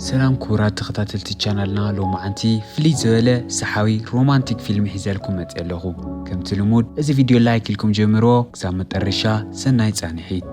ሰላም ክቡራት ተኸታተልቲ ቻናልና፣ ሎማዓንቲ ፍልይ ዝበለ ሰሓቢ ሮማንቲክ ፊልም ሒዘልኩም መፅእ ኣለኹ። ከምቲ ልሙድ እዚ ቪድዮ ላይክ ኢልኩም ጀምርዎ። ክሳብ መጠረሻ ሰናይ ፃንሒት።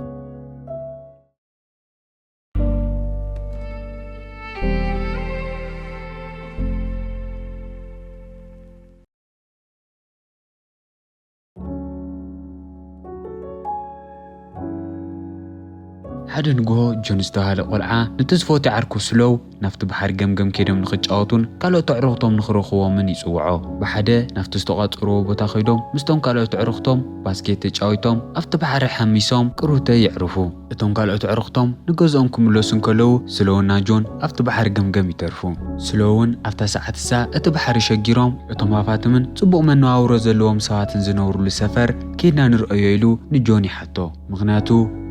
ሓደ ንግሆ ጆን ዝተባህለ ቆልዓ ነቲ ዝፈትዮ ዓርኩ ስሎው ናብቲ ባሕሪ ገምገም ከይዶም ንኽጫወቱን ካልኦት ኣዕሩኽቶም ንኽረኽቦምን ይጽውዖ። ብሓደ ናብቲ ዝተቋጸርዎ ቦታ ከይዶም ምስቶም ካልኦት ኣዕሩኽቶም ባስኬት ተጫዊቶም ኣብቲ ባሕሪ ሓሚሶም ቅሩተ ይዕርፉ። እቶም ካልኦት ኣዕሩኽቶም ንገዝኦም ክምለሱ እንከለዉ ስሎውና ጆን ኣብቲ ባሕሪ ገምገም ይተርፉ። ስሎውን ኣብታ ሰዓት እሳ እቲ ባሕሪ ሸጊሮም እቶም ሃፋትምን ጽቡቕ መነባብሮ ዘለዎም ሰባትን ዝነብሩሉ ሰፈር ከይድና ንርአዮ ኢሉ ንጆን ይሓቶ። ምኽንያቱ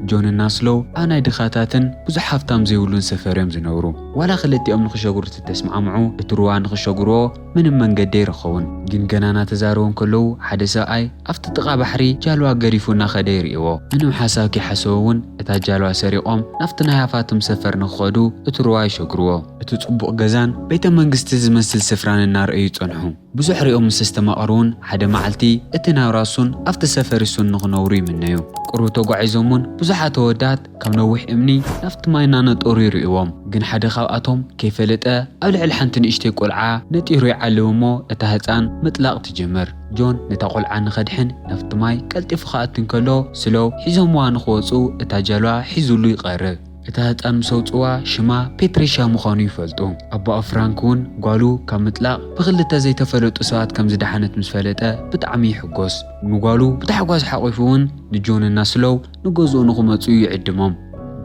ጆንና ስሎው ኣብ ናይ ድኻታትን ብዙሕ ሃፍታም ዘይብሉን ሰፈር እዮም ዝነብሩ። ዋላ ክልቲኦም ንኽሸግሩ ተተስማዕምዑ እቲ ሩባ ንኽሸግርዎ ምንም መንገዲ ኣይረኸቡን። ግን ገና እናተዛረቡ እንከለዉ ሓደ ሰብኣይ ኣብቲ ጥቓ ባሕሪ ጃልባ ገዲፉ እናኸደ ይርእይዎ። ምንም ሓሳብ ከይሓሰቡ እውን እታ ጃልባ ሰሪቖም ናብቲ ናይ ሃፋትም ሰፈር ንኽኸዱ እቲ ሩባ ይሸግርዎ። እቲ ጽቡቕ ገዛን ቤተ መንግስቲ ዝመስል ስፍራን እናረኣዩ ይጸንሑ። ብዙሕ ሪኦም ምስ ኣስተማቐሩን ሓደ መዓልቲ እቲ ናብራ እሱን ኣብቲ ሰፈር እሱን ንኽነብሩ ይምነዩ። ቅሩብ ተጓዒዞም እውን ብዙሓት ኣወዳት ካብ ነዊሕ እምኒ ናብቲ ማይ እናነጠሩ ይርእይዎም። ግን ሓደ ካብኣቶም ከይፈለጠ ኣብ ልዕሊ ሓንቲ ንእሽተይ ቆልዓ ነጢሩ ይዓልብ እሞ እታ ህፃን ምጥላቕ ትጅምር። ጆን ነታ ቆልዓ ንኸድሕን ናብቲ ማይ ቀልጢፉ ክኣቱ እንከሎ ስሎው ሒዞምዋ ንኽወፁ እታ ጃልባ ሒዙሉ ይቐርብ። እታ ህፃን ምስ ኣውፅዋ ሽማ ፔትሬሻ ምዃኑ ይፈልጡ። ኣቦኣ ፍራንክ እውን ጓሉ ካብ ምጥላቕ ብክልተ ዘይተፈለጡ ሰባት ከም ዝደሓነት ምስ ፈለጠ ብጣዕሚ ይሕጎስ። ንጓሉ ብታሕጓስ ሓቒፉ እውን ንጆንና ስሎው ንገዝኡ ንኽመፁ ይዕድሞም።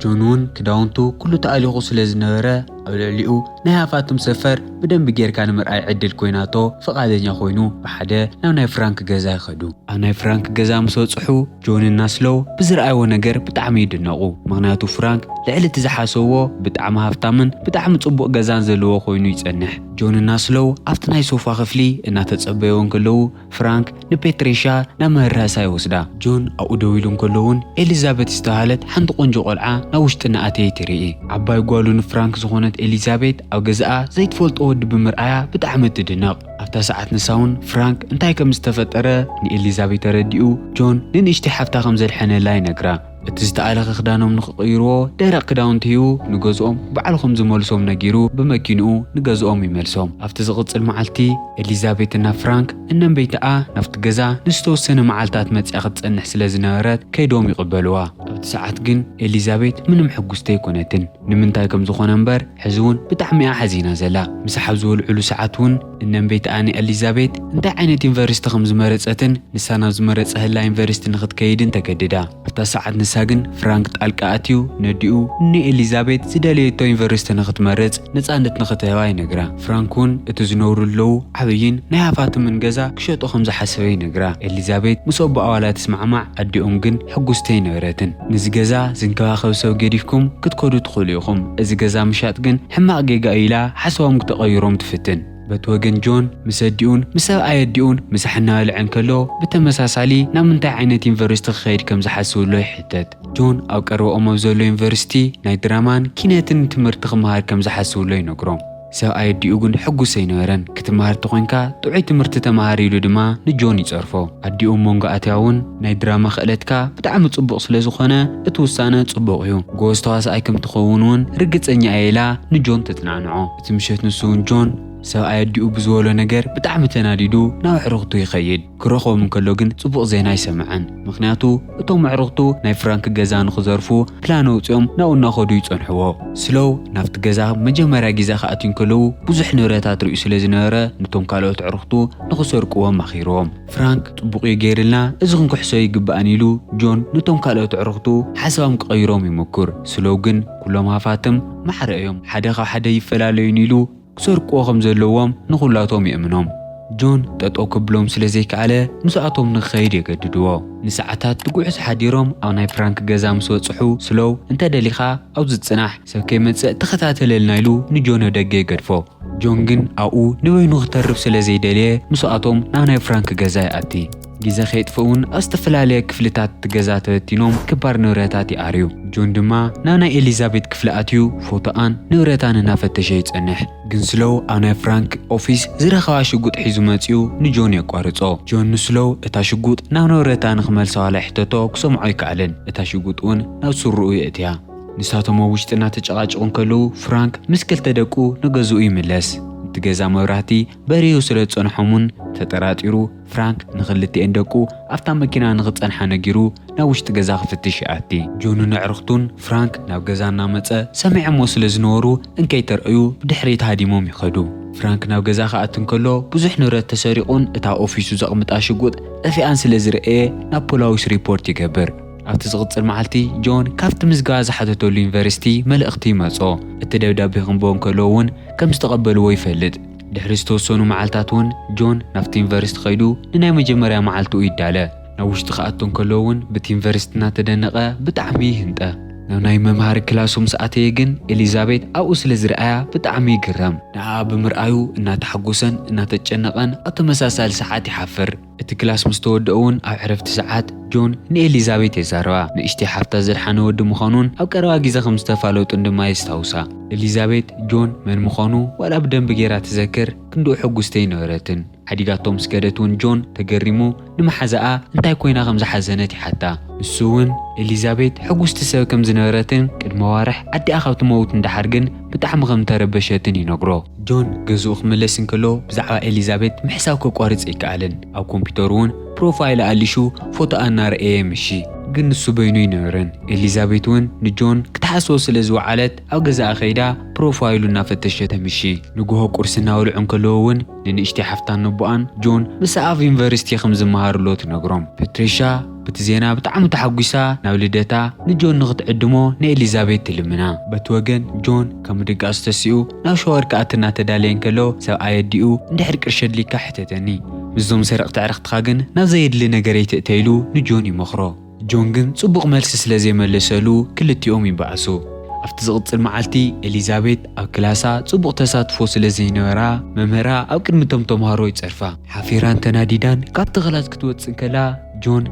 ጆን እውን ክዳውንቱ ኩሉ ተኣሊኹ ስለ ዝነበረ ኣብ ልዕሊኡ ናይ ሃፋትም ሰፈር ብደንቢ ጌርካ ንምርኣይ ዕድል ኮይናቶ ፍቓደኛ ኮይኑ ብሓደ ናብ ናይ ፍራንክ ገዛ ይኸዱ። ኣብ ናይ ፍራንክ ገዛ ምስ በጽሑ ጆንና ስሎው ብዝረኣይዎ ነገር ብጣዕሚ ይድነቑ። ምኽንያቱ ፍራንክ ልዕሊ እቲ ዝሓሰብዎ ብጣዕሚ ሃፍታምን ብጣዕሚ ጽቡቕ ገዛን ዘለዎ ኮይኑ ይጸንሕ። ጆንና ስሎው ኣብቲ ናይ ሶፋ ክፍሊ እናተጸበይዎ እንከለዉ ፍራንክ ንፔትሬሻ ናብ መህረሳ ይወስዳ። ጆን ኣብኡ ደው ኢሉ እንከሎ እውን ኤሊዛቤት ዝተባህለት ሓንቲ ቆንጆ ቆልዓ ናብ ውሽጢ እናኣተየት ይርኢ። ዓባይ ጓሉ ንፍራንክ ዝኾነት ኤሊዛቤት ኣብ ገዛኣ ዘይትፈልጦ ወዲ ብምርኣያ ብጣዕሚ ትድነቕ። ኣብታ ሰዓት ንሳ እውን ፍራንክ እንታይ ከም ዝተፈጠረ ንኤሊዛቤት ተረዲኡ ጆን ንንእሽተይ ሓፍታ ከም ዘድሐነላ ይነግራ። እቲ ዝተኣለኸ ክዳኖም ንኽቕይርዎ ደረቕ ክዳውንቲ ሂቡ ንገዝኦም ባዕሉ ከም ዝመልሶም ነጊሩ ብመኪንኡ ንገዝኦም ይመልሶም። ኣብቲ ዝቕጽል መዓልቲ ኤሊዛቤትና ፍራንክ እነንበይትኣ ናብቲ ገዛ ንዝተወሰነ መዓልታት መጺኣ ክትጸንሕ ስለ ዝነበረት ከይዶም ይቕበልዋ። ኣብቲ ሰዓት ግን ኤሊዛቤት ምንም ሕጉስቲ ኣይኮነትን። ንምንታይ ከም ዝኾነ እምበር ሕዚ እውን ብጣዕሚ እያ ሓዚና ዘላ። ምሳሕ ኣብ ዝበልዕሉ ሰዓት እውን እነንበይትኣ ንኤሊዛቤት እንታይ ዓይነት ዩኒቨርሲቲ ከም ዝመረጸትን ንሳ ናብ ዝመረጸህላ ዩኒቨርሲቲ ንኽትከይድን ተገድዳ። ኣብታ ሰዓት ንሳ ግን ፍራንክ ጣልቃ ኣትዩ ነዲኡ ንኤሊዛቤት ዝደለየቶ ዩኒቨርሲቲ ንኽትመርጽ ነጻነት ንኽትህባ ይነግራ። ፍራንክ እውን እቲ ዝነብሩ ኣለዉ ዓብይን ናይ ሃፋትምን ገዛ ክሸጦ ከም ዝሓሰበ ይነግራ። ኤሊዛቤት ምስ ኣቦኣ ዋላ ትስማዕማዕ ኣዲኦም ግን ሕጉስቲ ኣይነበረትን። ነዚ ገዛ ዝንከባኸብ ሰብ ገዲፍኩም ክትከዱ ትኽእሉ ኢኹም። እዚ ገዛ ምሻጥ ግን ሕማቕ ጌጋ እዩ ኢላ ሓሳቦም ክተቐይሮም ትፍትን። በቲ ወገን ጆን ምስ ኣዲኡን ምስ ሰብኣይ ኣዲኡን ምሳሕ እናበልዐ እንከሎ ብተመሳሳሊ ናብ ምንታይ ዓይነት ዩኒቨርሲቲ ክኸይድ ከም ዝሓስብሎ ይሕተት። ጆን ኣብ ቀረባኦም ኣብ ዘሎ ዩኒቨርሲቲ ናይ ድራማን ኪነትን ትምህርቲ ክመሃር ከም ዝሓስብሎ ይነግሮም። ሰብኣይ ኣዲኡ ግን ሕጉስ ኣይነበረን። ክትመሃር ተኾይንካ ጥዑይ ትምህርቲ ተመሃር ኢሉ ድማ ንጆን ይጸርፎ። ኣዲኡ ኣብ መንጎ ኣትያ እውን ናይ ድራማ ክእለትካ ብጣዕሚ ጽቡቕ ስለ ዝኾነ እቲ ውሳነ ጽቡቕ እዩ። ጎበዝ ተዋሳኣይ ከም ትኸውን እውን ርግጸኛ እየ ኢላ ንጆን ተጽናንዖ። እቲ ምሸት ንሱ እውን ጆን ሰብኣይ ኣዲኡ ብዝበሎ ነገር ብጣዕሚ ተናዲዱ ናብ ኣዕሩኽቱ ይኸይድ። ክረኽቦም እንከሎ ግን ጽቡቕ ዜና ኣይሰምዐን። ምኽንያቱ እቶም ኣዕሩኽቱ ናይ ፍራንክ ገዛ ንኽዘርፉ ፕላን ኣውጺኦም ናብኡ እናኸዱ ይጸንሕዎ። ስሎው ናብቲ ገዛ መጀመርያ ግዜ ክኣትዩ እንከለዉ ብዙሕ ንብረታት ርእዩ ስለ ዝነበረ ነቶም ካልኦት ኣዕሩኽቱ ንኽሰርቅዎም መኺርዎም። ፍራንክ ጽቡቕ እዩ ገይርልና፣ እዚ ክንክሕሶ ይግባእን ኢሉ ጆን ነቶም ካልኦት ኣዕሩኽቱ ሓሳቦም ክቐይሮም ይምኩር። ስሎው ግን ኩሎም ሃፋትም ማዕረ እዮም፣ ሓደ ካብ ሓደ ይፈላለዩን ኢሉ ክሰርቅዎ ከም ዘለዎም ንኹላቶም የእምኖም። ጆን ጠጠው ክብሎም ስለ ዘይከኣለ ምስኣቶም ንክኸይድ የገድድዎ። ንሰዓታት ትጉዕዝ ሓዲሮም ኣብ ናይ ፍራንክ ገዛ ምስ በጽሑ ስሎው እንተ ደሊኻ ኣብዚ ጽናሕ ሰብ ከይመጽእ ተኸታተለልና ኢሉ ንጆን ኣብ ደገ ይገድፎ። ጆን ግን ኣብኡ ንበይኑ ክተርፍ ስለ ዘይደልየ ምስኣቶም ናብ ናይ ፍራንክ ገዛ ይኣቲ። ግዜ ከየጥፍኡን ኣብ ዝተፈላለየ ክፍልታት እቲ ገዛ ተበቲኖም ክባር ንብረታት ይኣርዩ። ጆን ድማ ናብ ናይ ኤሊዛቤት ክፍሊ ኣትዩ ፎቶኣን ንብረታን እናፈተሸ ይጸንሕ። ግን ስሎው ኣብ ናይ ፍራንክ ኦፊስ ዝረኸባ ሽጉጥ ሒዙ መጺኡ ንጆን የቋርጾ። ጆን ንስሎው እታ ሽጉጥ ናብ ንብረታ ንኽመልሳ ዋላ ይሕተቶ ክሰምዖ ኣይከኣለን። እታ ሽጉጥ እውን ናብ ስርኡ የእትያ። ንሳቶም ኣብ ውሽጢ እናተጨቓጨቑ እንከለዉ ፍራንክ ምስ ክልተ ደቁ ንገዝኡ ይምለስ። እቲ ገዛ መብራህቲ በሪሁ ስለ ዝጸንሖም እውን ተጠራጢሩ ፍራንክ ንኽልቲኤን ደቁ ኣብታ መኪና ንኽጸንሓ ነጊሩ ናብ ውሽጢ ገዛ ክፍትሽ ይኣቲ። ጆንን ኣዕርኽቱን ፍራንክ ናብ ገዛ እናመጸ ሰሚዖሞ ስለ ዝነበሩ እንከይተርእዩ ብድሕሪት ሃዲሞም ይኸዱ። ፍራንክ ናብ ገዛ ክኣቱ እንከሎ ብዙሕ ንብረት ተሰሪቑን እታ ኦፊሱ ዘቕምጣ ሽጉጥ ጠፊኣን ስለ ዝረኣየ ናብ ፖላዊስ ሪፖርት ይገብር። ኣብቲ ዝቕጽል መዓልቲ ጆን ካብቲ ምዝገባ ዝሓተተሉ ዩኒቨርሲቲ መልእኽቲ ይመጾ። እቲ ደብዳቤ ክንብቦ እንከሎ እውን ከም ዝተቐበልዎ ይፈልጥ። ድሕሪ ዝተወሰኑ መዓልታት እውን ጆን ናብቲ ዩኒቨርሲቲ ከይዱ ንናይ መጀመርያ መዓልትኡ ይዳለ። ናብ ውሽጢ ክኣቱ እንከሎ እውን ብቲ ዩኒቨርሲቲ እናተደነቐ ብጣዕሚ ይህንጠ። ናብ ናይ መምሃሪ ክላሱ ምስ ኣተየ ግን ኤሊዛቤት ኣብኡ ስለ ዝረኣያ ብጣዕሚ ይግረም። ንኣኣ ብምርኣዩ እናተሓጎሰን እናተጨነቐን ኣብ ተመሳሳሊ ሰዓት ይሓፍር። እቲ ክላስ ምስ ተወደኦ እውን ኣብ ዕረፍቲ ሰዓት ጆን ንኤሊዛቤት የዛርባ። ንእሽተይ ሓፍታ ዘድሓነ ወዲ ምዃኑን ኣብ ቀረባ ግዜ ከም ዝተፋለጡን ድማ የስታውሳ። ኤሊዛቤት ጆን መን ምዃኑ ዋላ ብደንቢ ገይራ ትዘክር ክንድኡ ሕጉስቲ ኣይነበረትን። ሓዲጋቶ ምስ ከደት እውን ጆን ተገሪሙ ንመሓዛኣ እንታይ ኮይና ከም ዝሓዘነት ይሓታ። ንሱ እውን ኤሊዛቤት ሕጉስቲ ሰብ ከም ዝነበረትን ቅድሚ ኣዋርሕ ኣዲኣ ካብ ትመውት ንደሓር ግን ብጣዕሚ ከም ዝተረበሸትን ይነግሮ። ጆን ገዝኡ ክምለስ እንከሎ ብዛዕባ ኤሊዛቤት ምሕሳብ ከቋርጽ ኣይከኣለን። ኣብ ኮምፒውተሩ እውን ፕሮፋይል ኣሊሹ ፎቶኣ እናረኣየ የምሺ። ግን ንሱ በይኑ ኣይነበረን። ኤሊዛቤት እውን ንጆን ክትሓስቦ ስለ ዝወዓለት ኣብ ገዛኣ ከይዳ ፕሮፋይሉ እናፈተሸት ተምሺ። ንግሆ ቁርሲ እናበልዑ እንከለዉ እውን ንንእሽተይ ሓፍታን ነቦኣን ጆን ምስ ኣብ ዩኒቨርሲቲ ከም ዝመሃርሎ ትነግሮም። ፐትሪሻ በቲ ዜና ብጣዕሚ ተሓጒሳ ናብ ልደታ ንጆን ንኽትዕድሞ ንኤሊዛቤት ትልምና። በቲ ወገን ጆን ካብ ምድቃሱ ተሲኡ ናብ ሻወር ክኣቲ እናተዳለየ እንከሎ ሰብኣይ ኣዲኡ እንድሕር ቅርሺ ኣድልይካ ሕተተኒ፣ ምስዞም ሰረቕቲ ኣዕርኽትኻ ግን ናብ ዘየድሊ ነገር ኣይትእተ ኢሉ ንጆን ይመኽሮ። ጆን ግን ጽቡቕ መልሲ ስለ ዘይመለሰሉ ክልቲኦም ይበኣሱ። ኣብቲ ዝቕጽል መዓልቲ ኤሊዛቤት ኣብ ክላሳ ጽቡቕ ተሳትፎ ስለ ዘይነበራ መምህራ ኣብ ቅድሚ እቶም ተምሃሮ ይጸርፋ። ሓፊራን ተናዲዳን ካብቲ ክላስ ክትወጽእ እንከላ ጆን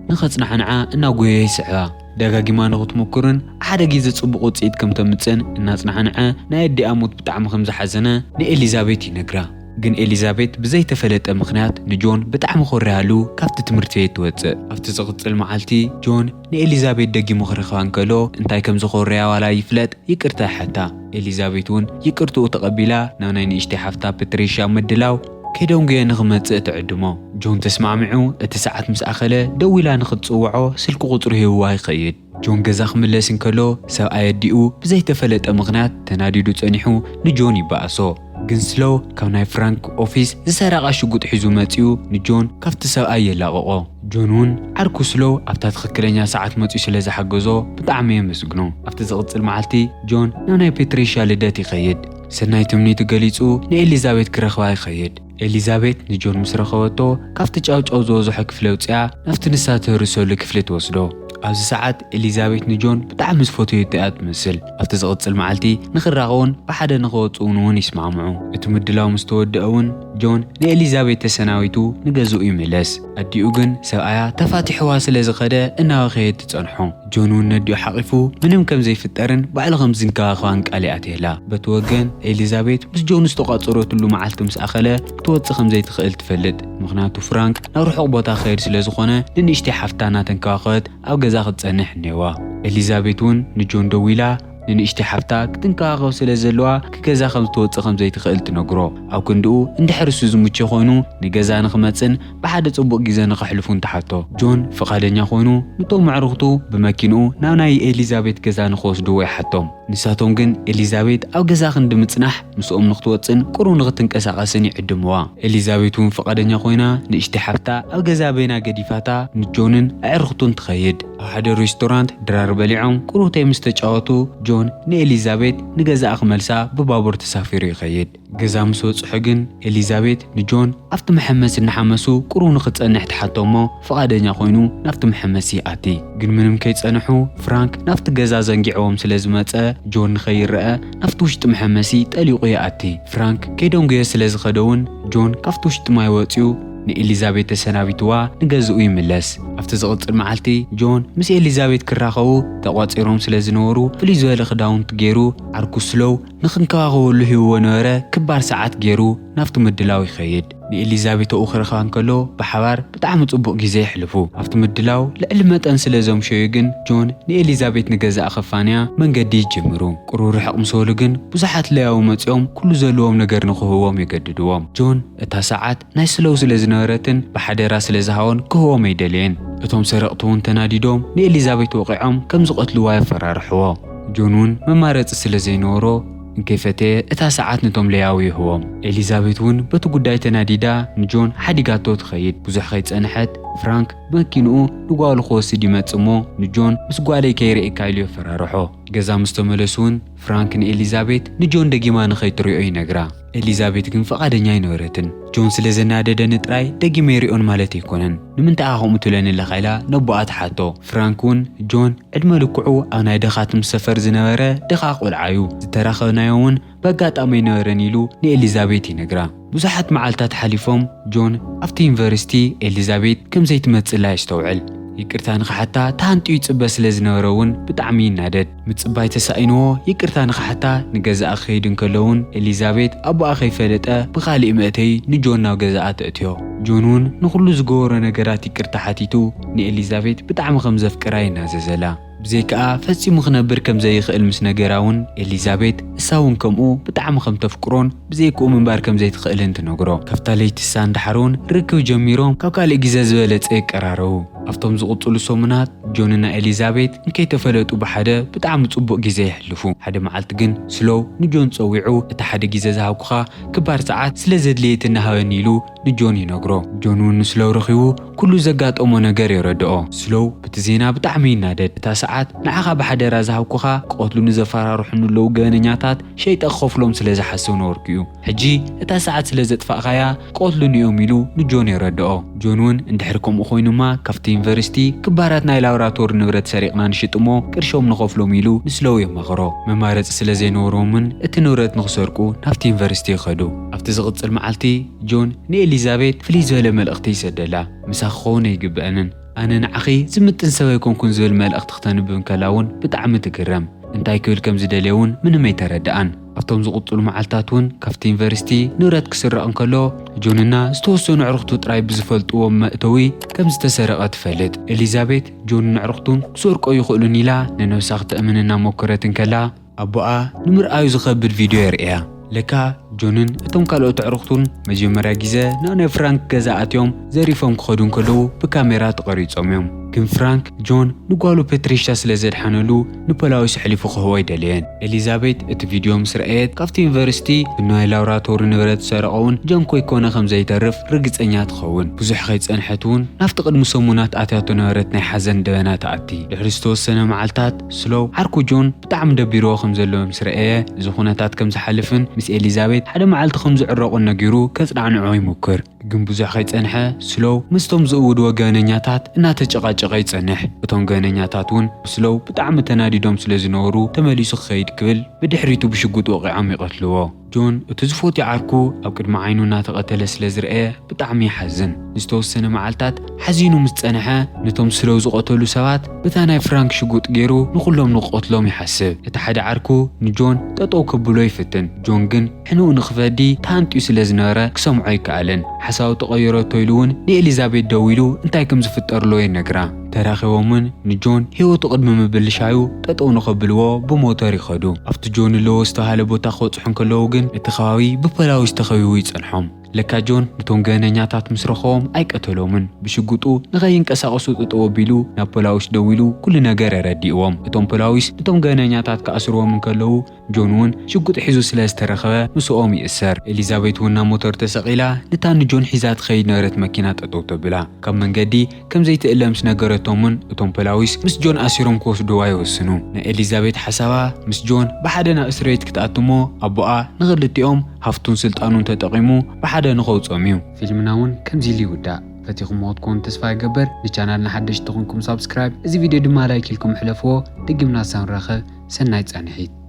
ንኸጽናዕንዓ እናጎየ ይስዕባ። ደጋጊማ ንኽትሞክርን ሓደ ግዜ ጽቡቕ ውጽኢት ከም ተምጽእን እናጽናዕንዐ ናይ ኣዲኣ ሞት ብጣዕሚ ከም ዝሓዘነ ንኤሊዛቤት ይነግራ። ግን ኤሊዛቤት ብዘይተፈለጠ ምኽንያት ንጆን ብጣዕሚ ኮርያሉ ካብቲ ትምህርቲ ቤት ትወጽእ። ኣብቲ ዝቕጽል መዓልቲ ጆን ንኤሊዛቤት ደጊሙ ክረኽባ እንከሎ እንታይ ከም ዝኾረያ ዋላ ይፍለጥ ይቅርታ ይሓታ። ኤሊዛቤት እውን ይቅርትኡ ተቐቢላ ናብ ናይ ንእሽተይ ሓፍታ ፕትሪሻ ምድላው ከይደንጉየ ንኽመጽእ ትዕድሞ። ጆን ተስማዕሚዑ እቲ ሰዓት ምስ ኣኸለ ደዊላ ንኽትጽውዖ ስልኪ ቁጽሩ ሂብዋ ይኸይድ። ጆን ገዛ ክምለስ እንከሎ ሰብኣይ ኣዲኡ ብዘይተፈለጠ ምኽንያት ተናዲዱ ጸኒሑ ንጆን ይበኣሶ። ግን ስሎው ካብ ናይ ፍራንክ ኦፊስ ዝሰረቓ ሽጉጥ ሒዙ መጺኡ ንጆን ካብቲ ሰብኣይ የላቕቖ። ጆን እውን ዓርኩ ስሎው ኣብታ ትኽክለኛ ሰዓት መጺኡ ስለ ዝሓገዞ ብጣዕሚ የመስግኖ። ኣብቲ ዝቕጽል መዓልቲ ጆን ናብ ናይ ፔትሪሻ ልደት ይኸይድ። ሰናይ ትምኒቱ ገሊጹ ንኤሊዛቤት ክረኽባ ይኸይድ። ኤሊዛቤት ንጆን ምስ ረኸበቶ ካብቲ ጫውጫው ዝበዝሖ ክፍሊ ኣውጺኣ ናብቲ ንሳ ትህርሰሉ ክፍሊ ትወስዶ። ኣብዚ ሰዓት ኤሊዛቤት ንጆን ብጣዕሚ ዝፈተየቶ እያ ትመስል። ኣብቲ ዝቕጽል መዓልቲ ንኽራኸቡን ብሓደ ንኽወጽኡን እውን ይስማዕምዑ። እቲ ምድላው ምስ ተወደአ እውን ጆን ንኤሊዛቤት ተሰናቢቱ ንገዝኡ ይምለስ። ኣዲኡ ግን ሰብኣያ ተፋቲሕዋ ስለ ዝኸደ እናበኸየት ትጸንሖ። ጆን እውን ነዲኡ ሓቒፉ ምንም ከም ዘይፍጠርን ባዕሉ ከም ዝንከባኸባን ቃል ይኣትየላ። በቲ ወገን ኤሊዛቤት ምስ ጆን ዝተቋጸረትሉ መዓልቲ ምስ ኣኸለ ክትወጽእ ከም ዘይትኽእል ትፈልጥ። ምኽንያቱ ፍራንክ ናብ ርሑቕ ቦታ ክኸይድ ስለ ዝኾነ ንንእሽተይ ሓፍታ እናተንከባኸበት ኣብ ገዛ ክትጸንሕ እኔዋ። ኤሊዛቤት እውን ንጆን ደዊላ ንንእሽተይ ሓፍታ ክትንከባኸብ ስለ ዘለዋ ክገዛ ከም ዝትወጽእ ከም ዘይትኽእል ትነግሮ። ኣብ ክንድኡ እንድሕር እሱ ዝምቹ ኮይኑ ንገዛ ንኽመጽን ብሓደ ጽቡቕ ግዜ ንኸሕልፉን ትሓቶ። ጆን ፍቓደኛ ኮይኑ ንቶም ኣዕሩኽቱ ብመኪንኡ ናብ ናይ ኤሊዛቤት ገዛ ንኽወስድዎ ይሓቶም። ንሳቶም ግን ኤሊዛቤት ኣብ ገዛ ክንዲ ምጽናሕ ምስኦም ንኽትወጽን ቁሩብ ንኽትንቀሳቐስን ይዕድምዋ። ኤሊዛቤት እውን ፍቓደኛ ኮይና ንእሽተይ ሓፍታ ኣብ ገዛ በይና ገዲፋታ ንጆንን ኣዕሩኽቱን ትኸይድ። ኣብ ሓደ ሬስቶራንት ድራር በሊዖም ቁሩብተይ ምስ ተጫወቱ ጆን ንኤሊዛቤት ንገዛኣ ክመልሳ ብባቡር ተሳፊሩ ይኸይድ። ገዛ ምስ በጽሑ ግን ኤሊዛቤት ንጆን ኣብቲ መሐመሲ እናሓመሱ ቁሩብ ንኽጸንሕ ትሓቶ እሞ ፍቓደኛ ኮይኑ ናብቲ መሐመሲ ይኣቲ። ግን ምንም ከይጸንሑ ፍራንክ ናብቲ ገዛ ዘንጊዕዎም ስለ ዝመጸ ጆን ንኸይረአ ናብቲ ውሽጢ መሐመሲ ጠሊቑ ይኣቲ። ፍራንክ ከይደንጉየ ስለ ዝኸደ እውን ጆን ካብቲ ውሽጢ ማይ ወጺኡ ንኤሊዛቤት ተሰናቢትዋ ንገዝኡ ይምለስ። ኣብቲ ዝቕጽል መዓልቲ ጆን ምስ ኤሊዛቤት ክራኸቡ ተቋጺሮም ስለ ዝነበሩ፣ ፍልይ ዝበለ ክዳውንቲ ገይሩ፣ ዓርኩ ስሎው ንኽንከባኸበሉ ሂብዎ ነበረ ክባር ሰዓት ገይሩ ናብቲ ምድላው ይኸይድ። ንኤሊዛቤት ኣብኡ ክረኽባ እንከሎ ብሓባር ብጣዕሚ ጽቡቕ ግዜ የሕልፉ። ኣብቲ ምድላው ልዕሊ መጠን ስለ ዘምሸዩ ግን ጆን ንኤሊዛቤት ንገዛእ ከፋንያ መንገዲ ይጅምሩ። ቁሩብ ርሕቕ ምስ በሉ ግን ብዙሓት ለያዊ መጺኦም ኩሉ ዘለዎም ነገር ንኽህብዎም የገድድዎም። ጆን እታ ሰዓት ናይ ስሎው ስለ ዝነበረትን ብሓደራ ስለ ዝሃቦን ክህቦም ኣይደለየን። እቶም ሰረቕቲ እውን ተናዲዶም ንኤሊዛቤት ወቒዖም ከም ዝቐትልዋ የፈራርሕዎ። ጆን እውን መማረጺ ስለ ዘይነበሮ እንከይፈተየ እታ ሰዓት ነቶም ለያዊ ይህቦም። ኤሊዛቤት እውን በቲ ጉዳይ ተናዲዳ ንጆን ሓዲጋቶ ትኸይድ። ብዙሕ ከይጸንሐት ፍራንክ ብመኪንኡ ንጓሉ ክወስድ ይመጽእ እሞ ንጆን ምስ ጓለይ ከይርእየካ ኢሉ የፈራርሖ። ገዛ ምስ ተመለሱ እውን ፍራንክ ንኤሊዛቤት ንጆን ደጊማ ንኸይትሪኦ ይነግራ። ኤሊዛቤት ግን ፈቓደኛ ኣይነበረትን። ጆን ስለ ዘናደደኒ ጥራይ ደጊመ ይሪኦን ማለት ኣይኮነን፣ ንምንታይ ኢኻ ከምኡ ትብለኒ ኣለኻ ኢላ ነቦኣ ትሓቶ። ፍራንክ እውን ጆን ዕድመ ልክዑ ኣብ ናይ ደኻትም ሰፈር ዝነበረ ደኻ ቆልዓ እዩ፣ ዝተራኸብናዮ እውን በጋጣሚ ኣይነበረን ኢሉ ንኤሊዛቤት ይነግራ። ብዙሓት መዓልታት ሓሊፎም ጆን ኣብቲ ዩኒቨርሲቲ ኤሊዛቤት ከም ዘይትመጽላ የስተውዕል። ይቅርታ ንኽሓታ ተሃንጥዩ ይጽበ ስለ ዝነበረ እውን ብጣዕሚ ይናደድ። ምጽባይ ተሳኢንዎ ይቅርታ ንኽሓታ ንገዛኣ ክኸይድ እንከሎ እውን ኤሊዛቤት ኣቦኣ ከይፈለጠ ብኻሊእ መእተዪ ንጆን ናብ ገዛኣ ተእትዮ። ጆን እውን ንኹሉ ዝገበሮ ነገራት ይቅርታ ሓቲቱ ንኤሊዛቤት ብጣዕሚ ከም ዘፍቅራ ይናዘዘላ። ብዘይካኣ ፈጺሙ ክነብር ከም ዘይኽእል ምስ ነገራ እውን ኤሊዛቤት እሳ እውን ከምኡ ብጣዕሚ ከም ተፍቅሮን ብዘይክኡ ምንባር ከም ዘይትኽእልን ትነግሮ። ካብታ ለይቲ እሳ ንደሓር እውን ርክብ ጀሚሮም ካብ ካልእ ግዜ ዝበለጸ ይቀራረቡ። ኣብቶም ዝቕጽሉ ሰሙናት ጆንና ኤሊዛቤት እንከይተፈለጡ ብሓደ ብጣዕሚ ጽቡቕ ግዜ የሕልፉ። ሓደ መዓልቲ ግን ስሎው ንጆን ጸዊዑ፣ "እቲ ሓደ ግዜ ዝሃብኩኻ ክባር ሰዓት ስለ ዘድልየትኒ ሃበኒ" ኢሉ ንጆን ይነግሮ። ጆን እውን ንስሎው ረኺቡ ኩሉ ዘጋጠሞ ነገር የረድኦ። ስሎው በቲ ዜና ብጣዕሚ ይናደድ። "እታ ሰዓት ንዓኻ ብሓደራ ዝሃብኩኻ ክቐትሉኒ ዘፈራርሑኒ ኣለዉ ገበነኛታት ሸይጠ ክኸፍሎም ስለ ዝሓስብ ነበርኩ እዩ። ሕጂ እታ ሰዓት ስለ ዘጥፋእካያ ክቐትሉኒ እዮም" ኢሉ ንጆን የረድኦ። ጆን እውን እንድሕር ከምኡ ኮይኑማ ካብቲ ዩኒቨርሲቲ ክባራት ናይ ላብራቶሪ ንብረት ሰሪቕና ንሽጥ እሞ ቅርሾም ንኸፍሎም ኢሉ ንስሎው የማኽሮ። መማረጺ ስለ ዘይነበሮምን እቲ ንብረት ንኽሰርቁ ናብቲ ዩኒቨርሲቲ ይኸዱ። ኣብቲ ዝቕጽል መዓልቲ ጆን ንኤሊዛቤት ፍልይ ዝበለ መልእኽቲ ይሰደላ። "ምሳኺ ክኸውን ኣይግበአንን፣ ኣነ ንዓኺ ዝምጥን ሰብ ኣይኮንኩን" ዝብል መልእኽቲ ክተንብብ እንከላ እውን ብጣዕሚ ትግረም። እንታይ ክብል ከም ዝደልየ እውን ምንም ኣይተረድኣን። ኣብቶም ዝቕጽሉ መዓልታት እውን ካብቲ ዩኒቨርሲቲ ንብረት ክስረቕ እንከሎ ጆንና ዝተወሰኑ ኣዕሩኽቱ ጥራይ ብዝፈልጥዎም መእተዊ ከም ዝተሰረቐ ትፈልጥ። ኤሊዛቤት ጆንን ኣዕሩኽቱን ክሰርቆ ይኽእሉን ኢላ ንነብሳ ክተእምን እናሞከረት እንከላ ኣቦኣ ንምርኣዩ ዝኸብድ ቪድዮ የርእያ። ለካ ጆንን እቶም ካልኦት ኣዕሩኽቱን መጀመርያ ግዜ ናብ ናይ ፍራንክ ገዛ ኣትዮም ዘሪፎም ክኸዱ እንከለዉ ብካሜራ ተቐሪጾም እዮም። ግን ፍራንክ ጆን ንጓሉ ፐትሪሻ ስለ ዘድሓነሉ ንፖላዊስ ኣሕሊፉ ክህቦ ኣይደለየን። ኤሊዛቤት እቲ ቪድዮ ምስ ረኣየት ካብቲ ዩኒቨርሲቲ ብናይ ላብራቶሪ ንብረት ዝሰረቐ እውን ጆን ኮይኮነ ከም ዘይተርፍ ርግጸኛ ትኸውን። ብዙሕ ከይጸንሐት እውን ናብቲ ቅድሚ ሰሙናት ኣትያቶ ነበረት ናይ ሓዘን ደበና ትኣቲ። ድሕሪ ዝተወሰነ መዓልታት ስሎው ዓርኩ ጆን ብጣዕሚ ደቢርዎ ከም ዘሎ ምስ ረኣየ፣ እዚ ኩነታት ከም ዝሓልፍን ምስ ኤሊዛቤት ሓደ መዓልቲ ከም ዝዕረቑን ነጊሩ ከጽናዕንዖ ይሙክር። ግን ብዙሕ ከይጸንሐ ስሎው ምስቶም ዝእውድዎ ገበነኛታት እናተጨቓጨቐ ይጸንሕ። እቶም ገበነኛታት እውን ብስሎው ብጣዕሚ ተናዲዶም ስለ ዝነበሩ ተመሊሱ ክኸይድ ክብል ብድሕሪቱ ብሽጉጥ ወቒዖም ይቐትልዎ። ጆን እቲ ዝፈትዮ ዓርኩ ኣብ ቅድሚ ዓይኑ እናተቐተለ ስለ ዝረኣየ ብጣዕሚ ይሓዝን። ንዝተወሰነ መዓልታት ሓዚኑ ምስ ጸንሐ፣ ነቶም ስሎው ዝቐተሉ ሰባት ብታ ናይ ፍራንክ ሽጉጥ ገይሩ ንኹሎም ንክቐትሎም ይሓስብ። እቲ ሓደ ዓርኩ ንጆን ጠጠው ከብሎ ይፍትን። ጆን ግን ሕንኡ ንኽፈዲ ተሃንጥዩ ስለ ዝነበረ ክሰምዖ ኣይከኣልን። ሓሳቡ ተቐይረቶ ኢሉ እውን ንኤሊዛቤት ደዊሉ እንታይ ከም ዝፍጠር ኣሎ ይነግራ። ተራኺቦም እውን ንጆን ህይወቱ ቅድሚ ምብልሻዩ ጠጠው ንኸብልዎ ብሞተር ይኸዱ። ኣብቲ ጆን ኣለዎ ዝተባሃለ ቦታ ክበጽሑ እንከለዉ ግን እቲ ከባቢ ብፖላዊስ ተኸቢቡ ይጸንሖም። ለካ ጆን ነቶም ገበነኛታት ምስ ረኸቦም ኣይቀተሎምን። ብሽጉጡ ንኸይንቀሳቐሱ ጠጠው ኣቢሉ ናብ ፖላዊስ ደዊሉ ኩሉ ነገር ኣረዲእዎም። እቶም ፖላዊስ ነቶም ገበነኛታት ክኣስርዎም እንከለዉ ጆን እውን ሽጉጥ ሒዙ ስለ ዝተረኸበ ምስኦም ይእሰር። ኤሊዛቤት እውን ናብ ሞተር ተሰቒላ ነታ ንጆን ሒዛ ትኸይድ ነበረት መኪና ጠጠው ተብላ። ካብ መንገዲ ከም ዘይትእለ ምስ ነገረቶምን እቶም ፖላዊስ ምስ ጆን ኣሲሮም ክወስድዋ ይወስኑ። ናይ ኤሊዛቤት ሓሳባ ምስ ጆን ብሓደ ናብ እስር ቤት ክትኣቱ እሞ ኣቦኣ ንኽልቲኦም ሃፍቱን ስልጣኑን ተጠቒሙ ብሓደ ንኸውጾም እዩ። ፊልምና እውን ከምዚ ኢሉ ይውዳእ። ፈቲኹምዎ ክትኮኑ ተስፋ ይገብር። ንቻናልና ሓደሽቲ ተኾንኩም ሳብስክራይብ፣ እዚ ቪድዮ ድማ ላይክ ኢልኩም ሕለፍዎ። ድግምና ሳብ ንራኸብ፣ ሰናይ ጻንሒት።